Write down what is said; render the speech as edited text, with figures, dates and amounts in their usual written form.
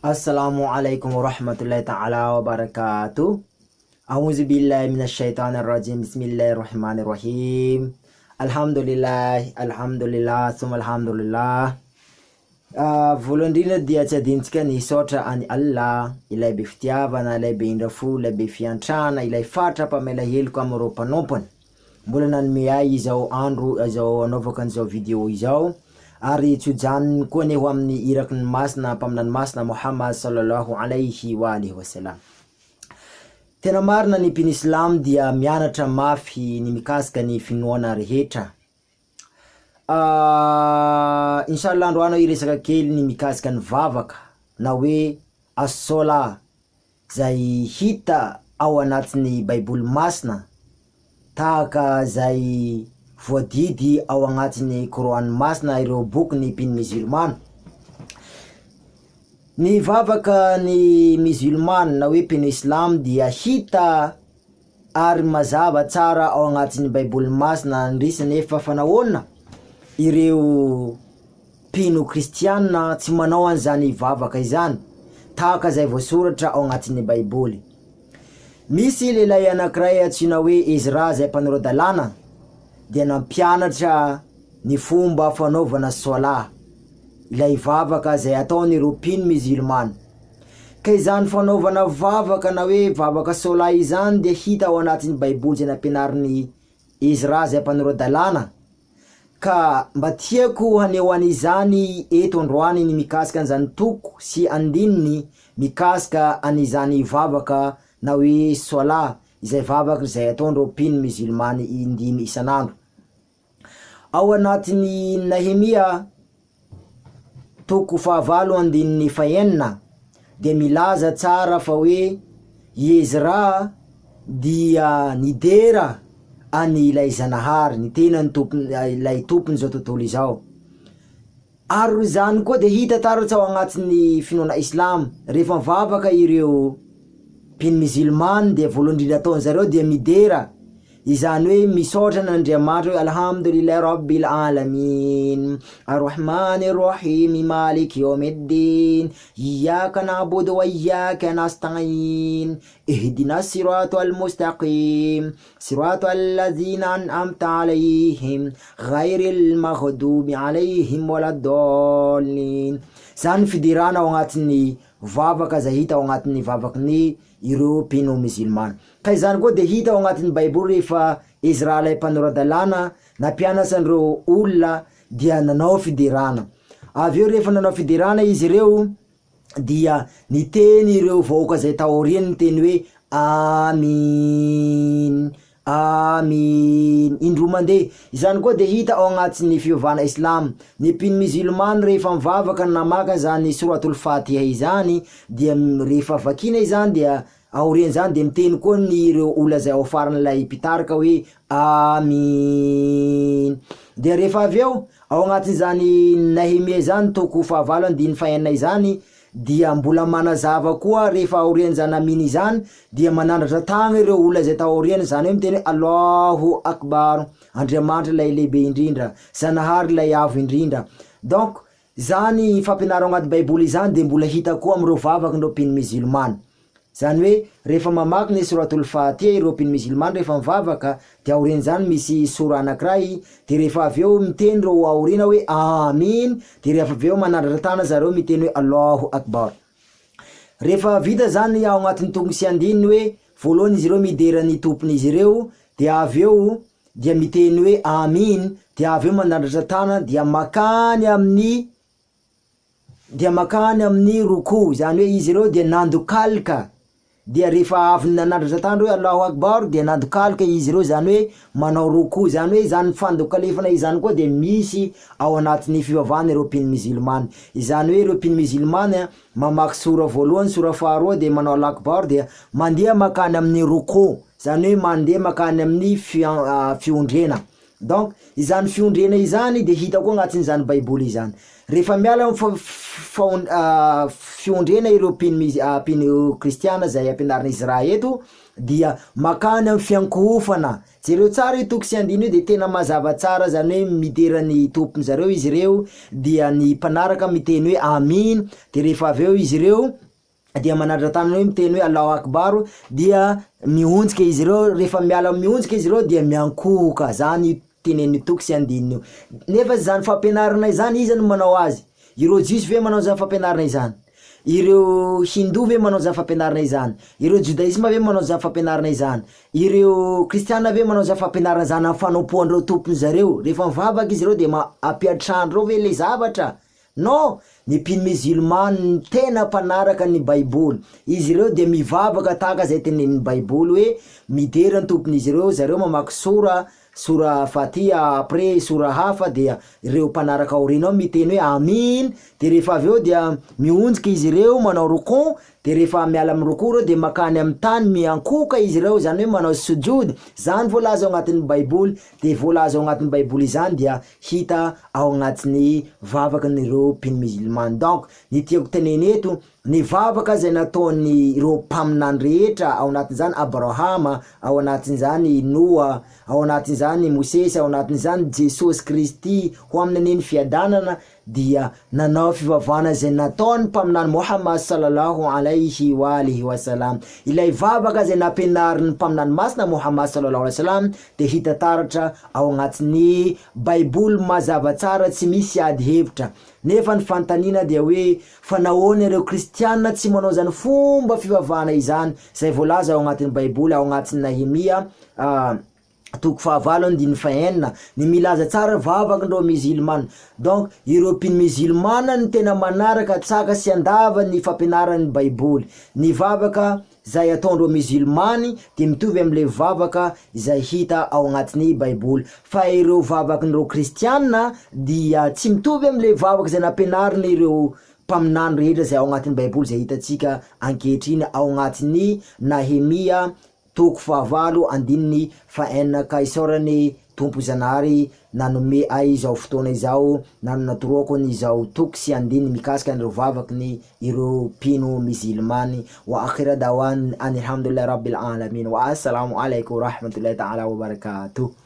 Assalamu alaikum wa rahmatullahi ta'ala wa barakatuh. A'udhu billahi minash shaitanir rajim. Bismillahir rahmanir rahim. Alhamdulillah, alhamdulillah, summa alhamdulillah. Voalohany indrindra dia tsy adinontsika ny hisaotra an'i Allah, ilay be fitiavana, ilay be indra fo, ilay be fiantrana, ilay faritra mpamela heloka amin'ireo mpanompony. Mbola nanome ahy izao andro izao anaovako an'izao video izao, ary tsy hojanony koa anie ho amin'ny iraky ny masina Mpaminany masina Mohammad sallallahu alaihi wa alihi wa sallam. Tena marina ny mpino islamo dia mianatra mafy ny mikasika ny finoana rehetra. Inshallah androany aho hiresaka kely ny mikasika ny vavaka na hoe as-solah zay hita ao anatin'ny baiboly masina tahaka zay voadidy ao agnatin'ny Kor'âny masina ireo bokin'ny mpino musulmana. Ny vavaka ny musulmana na hoe mpino islamo dia hita ary mazava tsara ao agnatin'ny baiboly masina indrisy nefa fa nahoana ireo mpino kristiana tsy manao an'izany vavaka izany tahaka izay voasoratra ao agnatin'ny baiboly. Misy lehilahy anankiray antsoina hoe Ezra izay mpanora-dalàna dia nampianatra ny fomba fanaovana soalah, ilay vavaka izay ataon'ireo mpino musulmana. Ka izany fanaovana vavaka na hoe vavaka soalah izany dia hita ao anatin'ny baiboly izay nampianarin'i Ezra izay mpanora-dalàna. Ka mba tiako haneho an'izany eto androany ny mikasika an'izany toko sy andininy mikasika an'izany vavaka na hoe soalah izay vavaka izay ataon'ireo mpino musulmany indimy isan'andro. Ao anatin'ny Nahemia toko fahavalo andininy fahenina dia milaza tsara fa hoe i Ezra dia nidera an' ilay Zanahary, ny tenany tompon' ilay tompon'izao tontolo izao. Ary izany koa dia hita taratra ao agnatin'ny finoana islamo, rehefa mivavaka ireo mpino musulman dia voalohany indrindra ataon'zareo dia midera, izany hoe misaotra an'Andriamanitra hoe Alhamdulillah Rabbil Alamin, Arrahmani Rrahim, Maliki Yawmiddin, Iyyaka na'budu wa iyyaka nasta'in, Ihdina siratal mustaqim, siratal ladzina an'amta alayhim, ghayril maghdubi alayhim waladdallin. Izany fiderana ao agnatin'ny vavaka izay hita ao agnatin'ny vavaky ny ireo mpino mizilmana. Ka izany koa dia hita ao agnatin'ny baiboly rehefa Ezra ilay mpanora-dalàna nampianatra an'ireo olona dia nanao fiderana. Avy eo rehefa nanao fiderana izy ireo dia niteny ireo vahoaka izay tao aoriany niteny hoe Amin, Amin, indroa mandeha. Izany koa dia hita ao agnatin'ny fivavahana islam. Ny mpino musulman rehefa mivavaka na maka izany soratul fatiha izany dia rehefa vakiana izany dia aorian'izany dia miteny koa ny ireo olona izay ao afaran'ilay mpitarika hoe Amin. Dia rehefa avy eo, ao agnatin'izany Nahemia izany toko fahavalo andininy fahenina izany dia mbola manazava koa rehefa aorian'izany Amin izany dia manandratra tagna ireo olona izay tao aoriany izany hoe miteny hoe Allahu Akbar, Andriamanitra ilay lehibe indrindra, Zanahary ilay avo indrindra. Donc izany fampianarana ao agnaty baiboly izany dia mbola hita koa amin'ireo vavakin'ireo mpino musulmana. Izany hoe rehefa mamaky ny Souratoul Fatiha ireo mpino musulmana rehefa mivavaka dia aorian'izany misy sourah anankiray dia rehefa avy eo miteny ireo aoriana hoe Amin dia rehefa avy eo manandratra tana zareo miteny hoe Allahu Akbar. Rehefa vita izany ao agnatin'ny tokony sy andininy hoe voalohany izy ireo midera ny tompon'izy ireo dia avy eo dia miteny hoe Amin dia avy eo manandratra tana dia makany amin'ny dia makany amin'ny Roukou, izany hoe izy ireo dia nandokaloka, dia rehefa avy nanandratra tany ireo hoe Allahu Akbar dia nandokaloka izy ireo, izany hoe manao Roukou, izany hoe izany fandokalefana izany koa dia misy ao anatin'ny fivavahana ireo mpino mizilmana, izany hoe ireo mpino mizilmana mamaky sora voalohany, sora faharoa dia manao Allahu Akbar dia mandeha makany amin'ny Roukou, izany hoe mandeha makany amin'ny fiondrena. Donc, izany fiondrena izany dia hita koa agnatin'izany baiboly izany. Rehefa miala amin'ny fiondrena ireo mpino mpino kristiana izay ampianarin'izy raha eto dia makany amin'ny fiankohofana. Jereo tsara io toko sy andininy io dia tena mazava tsara zany hoe midera ny tompony zareo izy ireo dia ny mpanaraka miteny hoe Amin dia rehefa avy eo izy ireo dia manandratra tanana hoe miteny hoe Allahu Akbar dia mihonjika izy ireo, rehefa miala mihonjika izy ireo dia miankohoka, zany io tenenin'io toko sy andininy io. Nefa izany fampianarana izany iza no manao azy? Ireo jiosy ve manao izany fampianarana izany? Ireo hindou ve manao izany fampianarana izany? Ireo judaisme ve manao izany fampianarana izany? Ireo kristiana ve manao izany fampianarana izany amin'ny fanompoan'ireo tompony zareo? Rehefa mivavaka izy ireo dia ma- ampiantrandreo ve ilay zavatra? Non! Ny mpino musulman no tena mpanaraka ny baiboly. Izy ireo dia mivavaka tahaka izay tenenin'ny baiboly hoe midera ny tompon'izy ireo, zareo mamaky sora, sora fatiha après sora hafa dia ireo mpanaraka aoriana ao miteny hoe amin dia rehefa avy eo dia mihonjika izy ireo manao rukon dia rehefa miala amin'ny rukon ireo dia makany amin'ny tany miankohoka izy ireo izany hoe manao sujud, izany voalaza ao anatin'ny baiboly dia voalaza ao anatin'ny baiboly izany dia hita ao agnatin'ny vavakin'ireo mpino musulman. Donc, ny tiako teneny eto, ny vavaka izay nataon'ireo mpaminany rehetra, ao anatin'izany Abrahama, ao anatin'izany Noa, ao anatin'izany Mosesy, ao anatin'izany Jesosy Kristy, ho aminy anie ny fiadanana, dia nanao fivavahana izay nataon'ny Mpaminany Mohammad Sallallahu alaihi wa alihi wa sallam. Ilay vavaka izay nampianarin'ny Mpaminany Masina Mohammad Sallallahu alaihi wa sallam dia hita taratra ao agnatin'ny Baiboly mazava tsara tsy misy ady hevitra. Nefa ny fanontaniana dia hoe fa nahoana ireo Kristiana tsy manao izany fomba fivavahana izany izay voalaza ao agnatin'ny Baiboly ao agnatin'ny Nahemia toko fahavalo andininy fahenina, ny milaza tsara vavaky ndreo musulman, donc ireo mpino musulman no tena manaraka tsaka sy andava ny fampianaran'ny baiboly, ny vavaka zay ataondreo musulman dia mitovy amle vavaka izay hita ao agnatin'ny baiboly, fa ireo vavakin'ireo kristiana dia tsy mitovy amle vavaka izay nampianarin'ireo mpaminany rehetra izay ao agnatin'ny baiboly izay hitantsika ankehitriny ao agnatin'ny Nahemia Toko fahavalo andininy fahenina Ka isaorany Tompo Zanahary nanome ahy izao fotoana izao nanonatoroako ny izao toko sy andininy mikasika an'ireo vavaky ny ireo mpino mizilmany Wa akhira dawan anilhamdulillahi rabbil alamin Wa assalamo alaikum warahmatullahi ta'ala wabarakatuh.